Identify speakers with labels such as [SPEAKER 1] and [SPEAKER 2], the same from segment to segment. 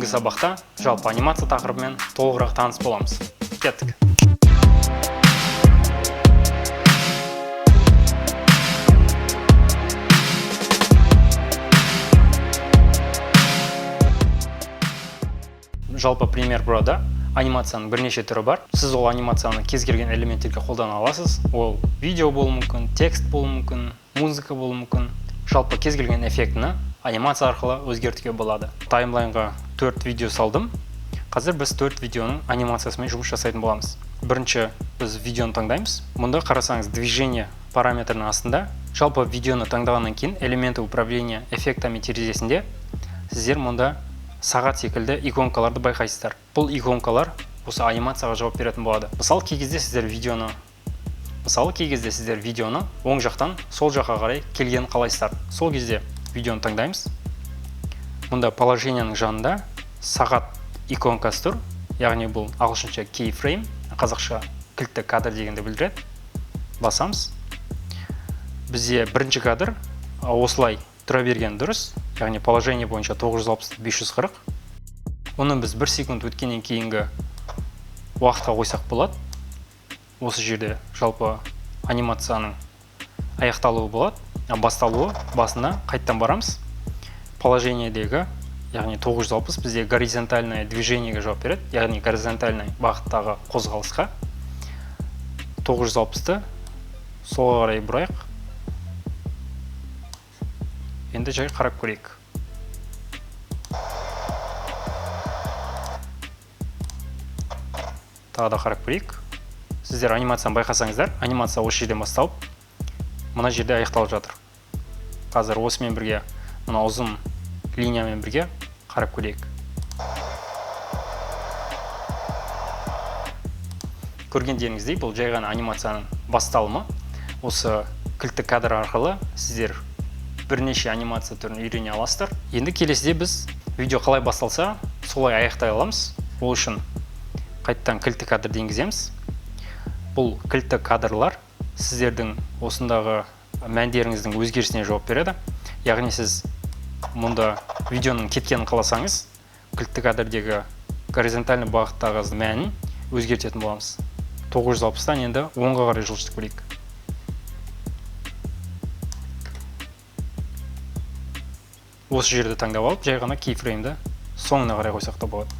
[SPEAKER 1] Бүгінгі сабақта жалпы анимация тақырыбымен толығырақ таныс боламыз. Кеттік. Жалпы Premiere Pro'да анимацияның бірнеше түрі бар. Сіз ол анимацияны кез келген элементтерге қолдана аласыз. Ол видео болуы мүмкін, текст болуы мүмкін, музыка болуы мүмкін. Жалпы кез келген эффектіні анимация арқылы өзгертуге болады. Таймлайнға 4 видео салдым. Қазір біз 4 видеоның анимациясымен жұмыс жасайтын боламыз. Бірінші біз видеоны таңдаймыз. Мұнда қарасаңыз, движение параметрінің астында жалпы видеоны таңдағаннан кейін элементы управления эффектами терезесінде сіздер мұнда сағат секілді иконкаларды байқайсыздар. Бұл иконкалар осы анимацияға жауап беретін болады. Мысалы, кей кезде сіздер видеоны оң жақтан сол жаққа қарай келгенін қалайсыздар. Сол кезде видеоны таңдаймыз. Мұнда положениенің жанында сағат иконкасы тұр. Яғни бұл ағылшынша keyframe, қазақша кілтті кадр дегенді білдіреді. Басамыз. Бізде бірінші кадр осылай тұра берген дұрыс. Яғни положение бойынша 960 540. Оны біз 1 секунд өткеннен кейінгі уақытқа қойсақ болады. Осы жерде жалпы анимацияның аяқталуы болады. Басталуы басына қайттан барамыз. Положениедегі, яғни 960 бізде горизонтальное движениеге жауап береді, яғни горизонтальный бағыттағы қозғалысқа. 960-ты солға қарай бұрайық. Енді жай қарап көрейік. Тағы да қарап көрейік. Сіздер анимацияны байқасаңыздар, анимация осы жерден басталып, мына жерде аяқталып жатыр. Қазір осымен бірге, мына ұзын линиямен бірге қарап көрейік. Көргендеріңіздей, бұл жай ғана анимацияның басталымы. Осы кілтті кадр арқылы сіздер бірнеше анимация түрін үйрене аласыздар. Енді келесіде біз видео қалай басталса, солай аяқтай аламыз. Ол үшін қайттан кілтті кадрды енгіземіз. Бұл кілтті кадрлар сіздердің осындағы мәндеріңіздің өзгерісіне жауап береді. Яғни сіз мұнда видеоның кеткенін қаласаңыз, кілтті кадрдегі горизонтальный бағыттағы мәнін өзгертетін боламыз. 960-тан енді оңға қарай жылжытып көрейік. Осы жерді таңдап алып, жай ғана keyframe-ді соңына қарай қойсақ та болады.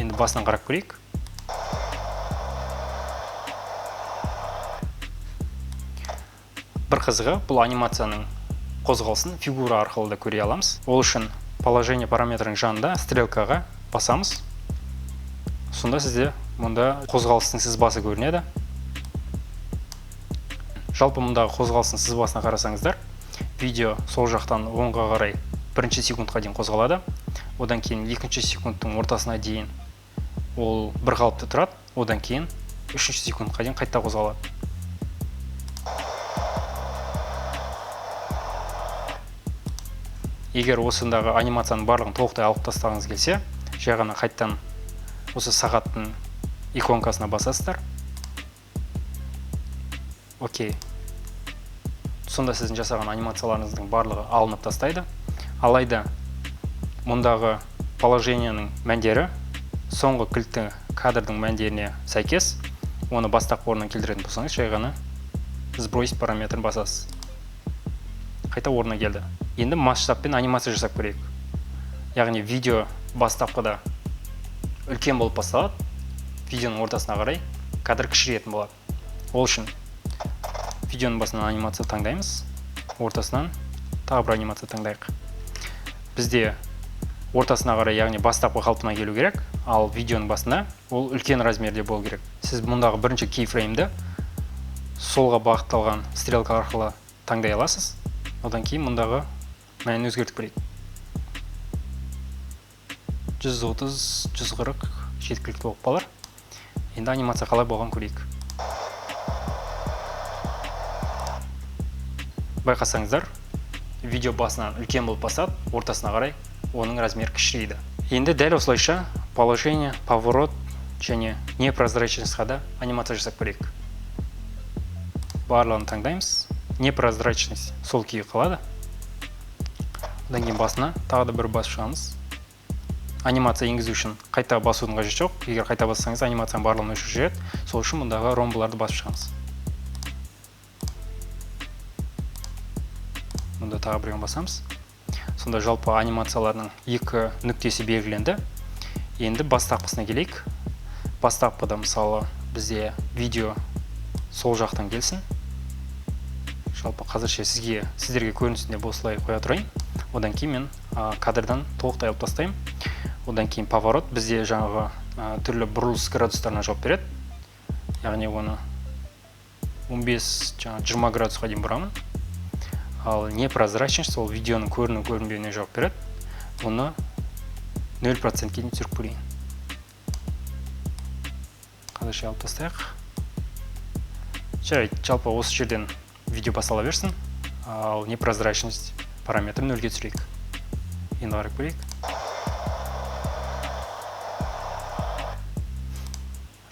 [SPEAKER 1] Енді басынан қарап көрейік. Бір қызығы, бұл анимацияның қозғалысын фигура арқылы да көре аламыз. Ол үшін положение параметрінің жанында стрелкаға басамыз. Сонда сізде мұнда қозғалыстың сызбасы көрінеді. Жалпы мұндағы қозғалыстың сызбасына қарасаңыздар, видео сол жақтан оңға қарай бірінші секундқа дейін қозғалады. Одан кейін екінші секундтың ортасына дейін ол бір қалыпты тұрады. Одан кейін үшінші секундқа дейін қайта қозғалады. Егер осындағы анимацияның барлығын толықтай алып тастағыңыз келсе, жай ғана қайттан осы сағаттың иконкасына басасыздар. Окей. Сонда сіздің жасаған анимацияларыңыздың барлығы алынып тастайды. Алайда мұндағы положениенің мәндері соңғы кілтті кадрдың мәндеріне сәйкес, оны бастапқы орнына келтіретін болсаңыз, жай ғана сбросить параметрін басасыз. Қайта орнына келді. Енді масштабпен анимация жасап көрейік. Яғни видео бастапқыда үлкен болып басталады, видеоның ортасына қарай кадр кішірейетін болады. Ол үшін видеоның басынан анимация таңдаймыз, ортасынан тағы бір анимация таңдайық. Бізде ортасына қарай, яғни бастапқы қалпына келу керек, ал видеоның басында ол үлкен размерде болу керек. Сіз мұндағы бірінші keyframe-ді солға бағытталған стрелка арқылы таңдай аласыз. Одан кейін мұндағы мәнін өзгертіп көрейік. 130, 140 жеткілікті болып қалар. Енді анимация қалай болған көрейік. Байқасаңыздар, видео басынан үлкен болып бастады, ортасына қарай оның размері кішірейді. Енді дәл осылайша положение, поворот және непрозрачностьқа да анимация жасап көрейік. Барлығын таңдаймыз. Непрозрачность сол күйі қалады. Одан кейін басына тағы да бір басып шығамыз. Анимация енгізу үшін қайта басудың қажеті жоқ. Егер қайта бассаңыз, анимацияның барлығын өшіріп жібереді. Сол үшін мұндағы ромбыларды басып шығамыз. Мұнда тағы біреуін басамыз. Сонда жалпы анимациялардың екі нүктесі белгіленді. Енді бастапқысына келейік. Бастапқыда мысалы бізде видео сол жақтан келсін. Жалпы қазірше сіздерге көрінсін деп осылай қоя тұрайын. Одан кейін мен кадрдан толықтай алып тастаймын. Одан кейін поворот бізде жаңағы түрлі бұрылыс градустарына жауап береді. Яғни оны 15, жаңа 20 градусқа дейін бұрамын. Ал непрозрачность ол видеоның көріну көрінбеуіне жауап береді. Оны 0%-ке дейін түсіріп көрейін. Қазірше алып тастайық. Жарайды, жалпы осы жерден видео бастала берсін. Ал непрозрачность параметрін нөлге түсірейік. Енді қарап көрейік.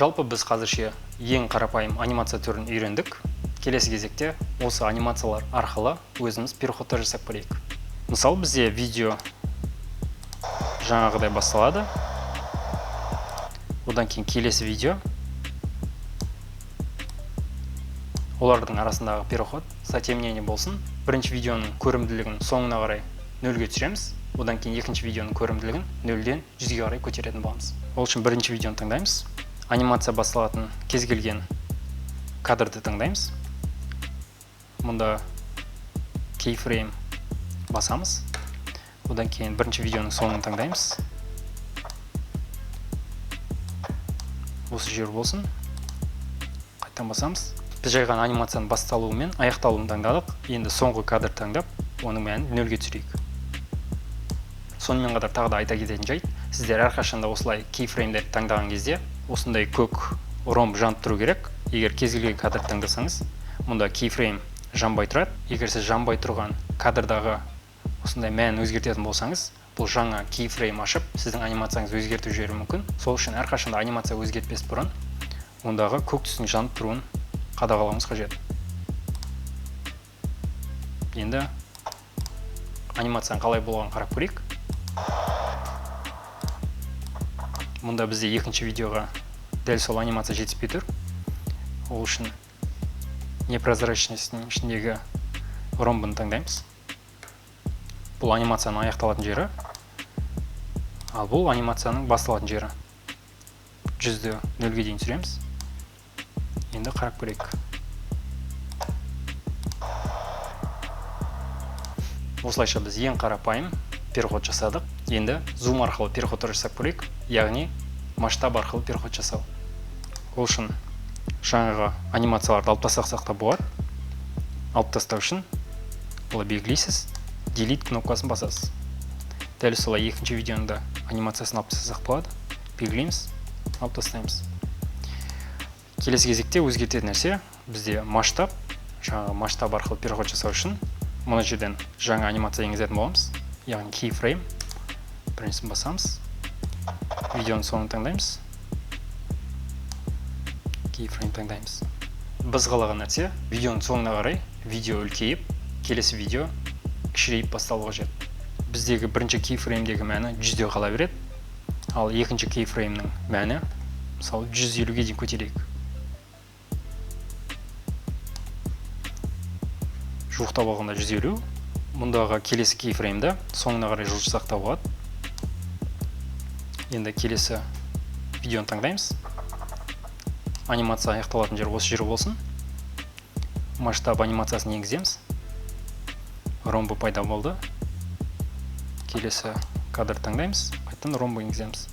[SPEAKER 1] Жалпы біз қазірше ең қарапайым анимация түрін үйрендік. Келесі кезекте осы анимациялар арқылы өзіміз переходтар жасап көрейік. Мысалы, бізде видео жаңағыдай басталады. Одан кейін келесі видео. Олардың арасындағы переход затемнение болсын. Бірінші видеоның көрімділігін соңына қарай нөлге түсіреміз. Одан кейін екінші видеоның көрімділігін нөлден жүзге қарай көтеретін боламыз. Ол үшін бірінші видеоны таңдаймыз. Анимация басталатын кез келген кадрды таңдаймыз. Мұнда keyframe басамыз. Одан кейін бірінші видеоның соңын таңдаймыз. Осы жер болсын. Қайтадан басамыз. Біз жай ғана анимацияның басталуы мен аяқталуын таңдадық. Енді соңғы кадр таңдап, оның мәнін нөлге түсірейік. Сонымен қатар тағы да айта кететін жайт, сіздер әрқашанда осылай keyframe'дерді таңдаған кезде осындай көк ромб жанып тұру керек. Егер кез келген кадрды таңдасаңыз, мұнда keyframe жанбай тұрады. Егер сіз жанбай тұрған кадрдағы осындай мәнін өзгертетін болсаңыз, бұл жаңа keyframe ашып, сіздің анимацияңызды өзгертіп жіберуі мүмкін. Сол үшін әрқашанда анимация өзгертпес бұрын ондағы көк түстің жанып тұруын қадағалауымыз қажет. Енді анимацияның қалай болғанын қарап көрейік. Мұнда бізде екінші видеоға дәл сол анимация жетіспей тұр. Ол үшін непрозрачностьтің ішіндегі ромбын таңдаймыз. Бұл анимацияның аяқталатын жері, ал бұл анимацияның басталатын жері. 100-ді нөлге дейін түсіреміз. Енді қарап көрейік. Осылайша біз ең қарапайым переход жасадық. Енді зум арқылы переходтар жасап көрейік, яғни масштаб арқылы переход жасау. Ол үшін жаңағы анимацияларды алып тастасақ та болады. Алып тастау үшін олай белгілейсіз, delete кнопкасын басасыз. Дәл солай екінші видеоның да анимациясын алып тастасақ болады. Белгілейміз, алып тастаймыз. Келесі кезекте өзгертетін нәрсе бізде масштаб. Жаңағы масштаб арқылы переход жасау үшін мына жерден жаңа анимация енгізетін боламыз, яғни keyframe. Біріншісін басамыз, видеоның соңын таңдаймыз, keyframe таңдаймыз. Біз қалаған нәрсе видеоның соңына қарай видео үлкейіп, келесі видео кішірейіп басталуы қажет. Біздегі бірінші keyframe'дегі мәні 100-де қала береді, ал екінші keyframe'нің мәні мысалы 150-ге дейін көтерейік. Жуықтап алғанда 150. Мұндағы келесі keyframe'ді соңына қарай жылжытсақ та болады. Енді келесі видеоны таңдаймыз. Анимация аяқталатын жер осы жер болсын. Масштаб анимациясын енгіземіз. Ромбы пайда болды. Келесі кадр таңдаймыз, қайтадан ромбы енгіземіз.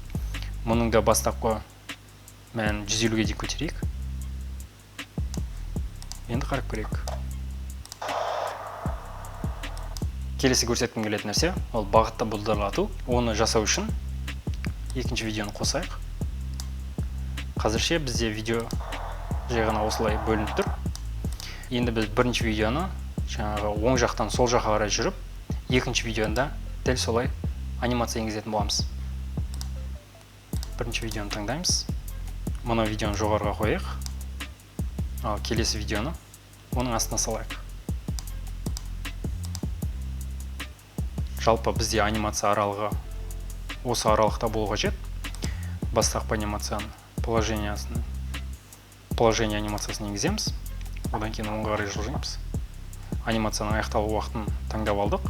[SPEAKER 1] Мұның да бастапқы мәнін 150-ге дейін көтерейік. Енді қарап көрейік. Келесі көрсеткім келетін нәрсе ол бағытты бұлдырлату. Оны жасау үшін екінші видеоны қосайық. Қазірше бізде видео жай ғана осылай бөлініп тұр. Енді біз бірінші видеоны жаңағы оң жақтан сол жаққа қарай жүріп, екінші видеода дәл солай анимация енгізетін боламыз. Бірінші видеоны таңдаймыз. Мына видеоны жоғарыға қояйық. Ал келесі видеоны оның астына салайық. Жалпы бізде анимация аралығы осы аралықта болу қажет. Бастапқы анимацияның положение анимациясын енгіземіз. Одан кейін оңға қарай жылжимыз. Анимацияның аяқталу уақытын таңдап алдық.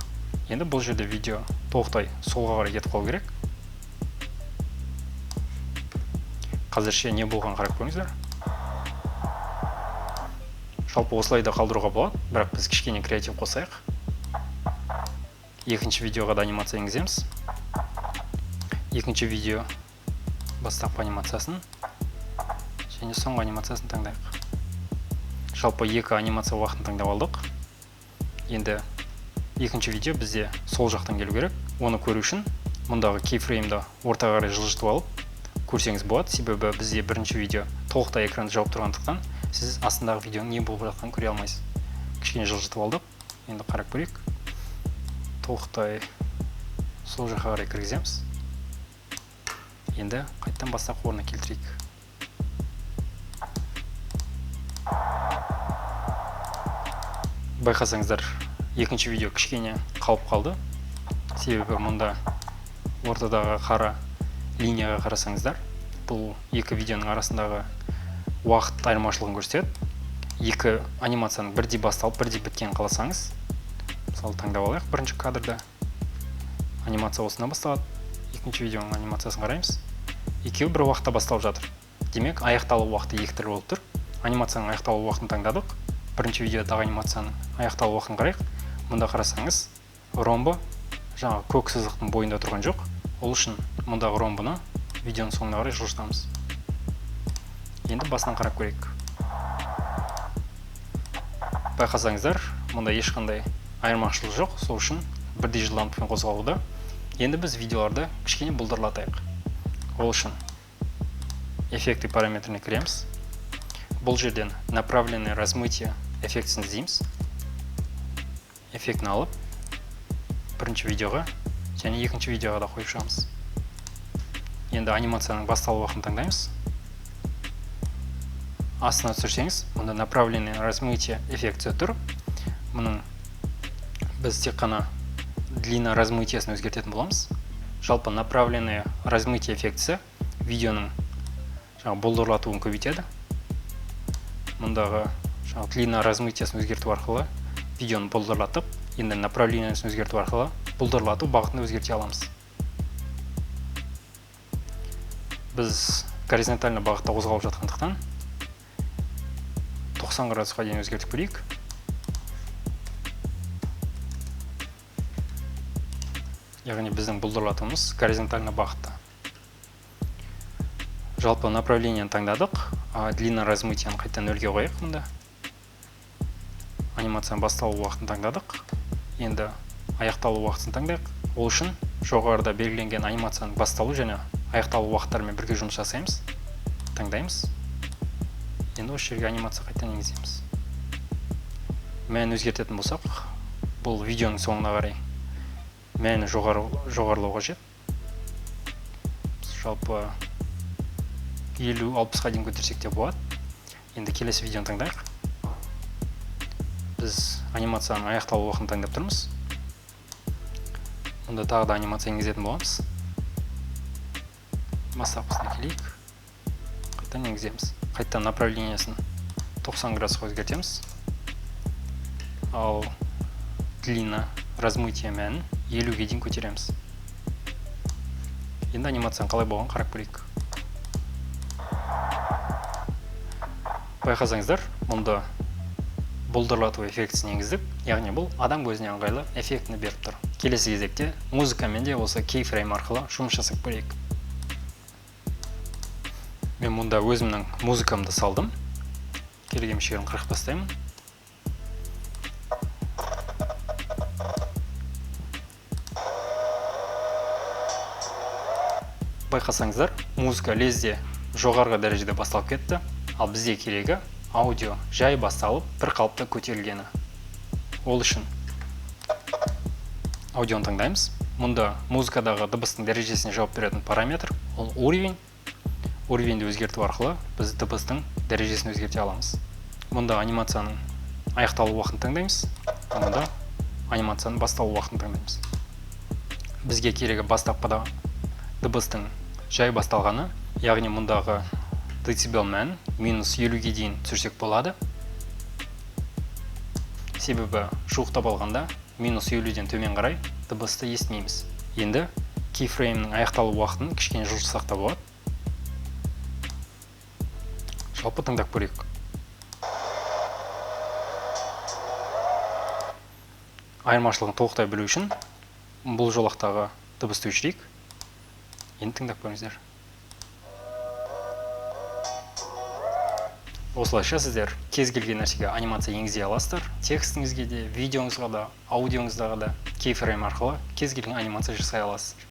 [SPEAKER 1] Енді бұл жерде видео толықтай солға қарай кетіп қалу керек. Қазірше не болғанын қарап көріңіздер. Жалпы осылай да қалдыруға болады, бірақ біз кішкене креатив қосайық. Екінші видеоға да анимация енгіземіз. Екінші видео бастапқы анимациясын және соңғы анимациясын таңдайық. Жалпы екі анимация уақытын таңдап алдық. Енді екінші видео бізде сол жақтан келу керек. Оны көру үшін мұндағы кейфреймді ортаға қарай жылжытып алып көрсеңіз болады. Себебі бізде бірінші видео толықтай экранды жауып тұрғандықтан сіз астындағы видеоның не болып жатқанын көре алмайсыз. Кішкене жылжытып алдық. Енді қарап көрейік. Толықтай сол жаққа қарай кіргіземіз. Енді қайтадан бастапқы орнына келтірейік. Байқасаңыздар, екінші видео кішкене қалып қалды. Себебі мұнда ортадағы қара линияға қарасаңыздар, бұл екі видеоның арасындағы уақыт айырмашылығын көрсетеді. Екі анимацияның бірдей басталып, бірдей біткенін қаласаңыз, мысалы таңдап алайық бірінші кадрда. Анимация осында басталады. Екінші видеоның анимациясын қараймыз. Екеуі бір уақытта басталып жатыр. Демек, аяқталу уақыты екі түрлі болып тұр. Анимацияның аяқталу уақытын таңдадық. Бірінші видеодағы анимацияның аяқталу уақытын қарайық. Мұнда қарасаңыз, ромбы жаңағы көк сызықтың бойында тұрған жоқ. Ол үшін мұндағы ромбыны видеоның соңына қарай жылжытамыз. Енді басынан қарап көрейік. Байқасаңыздар, мұнда ешқандай айырмашылық жоқ. Сол үшін бірдей жылдамдықпен қозғалуда. Енді біз видеоларды кішкене бұлдырлатайық. Ол үшін эффекты параметріне кіреміз. Бұл жерден направленное размытие эффектісін іздейміз. Эффектіні алып, бірінші видеоға және екінші видеоға да қойып шығамыз. Енді анимацияның басталу уақытын таңдаймыз. Астына түсірсеңіз, мұнда направленное размытие эффектісі тұр. Мұның біз тек қана длина размытиесін өзгертетін боламыз. Жалпы направленное размытие эффектісі видеоның жаңағы бұлдырлатуын көбейтеді. Мұндағы жаңағы длина размытиесін өзгерту арқылы видеоны бұлдырлатып, енді направлениесін өзгерту арқылы бұлдырлату бағытын өзгерте аламыз. Біз горизонтальный бағытта қозғалып жатқандықтан 90 градусқа дейін өзгертіп көрейік. Яғни біздің бұлдырлатуымыз горизонтальный бағытта. Жалпы направлениені таңдадық. Длина размытиені қайта нөлге қояйық мұнда. Анимацияның басталу уақытын таңдадық. Енді аяқталу уақытын таңдайық. Ол үшін жоғарыда белгіленген анимацияның басталу және аяқталу уақыттарымен бірге жұмыс жасаймыз. Таңдаймыз. Енді осы жерге анимация қайтадан енгіземіз. Мәнін өзгертетін болсақ, бұл видеоның соңына қарай мәні жоғарылау қажет. Жалпы 50-60-қа дейін көтерсек те болады. Енді келесі видеоны таңдайық. Біз анимацияның аяқталу уақытын таңдап тұрмыз. Мұнда тағы да анимация енгізетін боламыз. Бастапқысына келейік. Қайтадан енгіземіз. Қайтадан направлениесін 90 градусқа өзгертеміз. Ал длина размытие мәнін 50-ге дейін көтереміз. Енді анимацияның қалай болғанын қарап көрейік. Байқасаңыздар, мұнда бұлдырлату эффектісін енгіздік, яғни бұл адам көзіне ыңғайлы эффектіні беріп тұр. Келесі кезекте музыкамен де осы кейфрейм арқылы жұмыс жасап көрейік. Мен мұнда өзімнің музыкамды салдым. Керек емес жерін қырқып тастаймын. Байқасаңыздар, музыка лезде жоғарғы дәрежеде басталып кетті. Ал бізге керегі аудио жай басталып, бір қалыпта көтерілгені. Ол үшін аудионы таңдаймыз. Мұнда музыкадағы дыбыстың дәрежесіне жауап беретін параметр ол уровень. Уровеньді өзгерту арқылы біз дыбыстың дәрежесін өзгерте аламыз. Мұнда анимацияның аяқталу уақытын таңдаймыз, ал мұнда анимацияның басталу уақытын таңдаймыз. Бізге керегі бастапқыда Дыбыстың жай басталғаны, яғни мұндағы децибел мән -50-ге дейін түсірсек болады, себебі жуықтап алғанда -50-ден төмен қарай дыбысты естімейміз. Енді кейфреймнің аяқталу уақытын кішкене жылжытсақ та болады. Жалпы тыңдап көрейік. Айырмашылығын толықтай білу үшін бұл жолақтағы дыбысты өшірейік. Енді тыңдап көріңіздер. Осылайша сіздер кез келген нәрсеге анимация енгізе аласыздар. Текстіңізге де, видеоңызға да, аудиоңызға да кейфрейм арқылы кез келген анимация жасай аласыздар.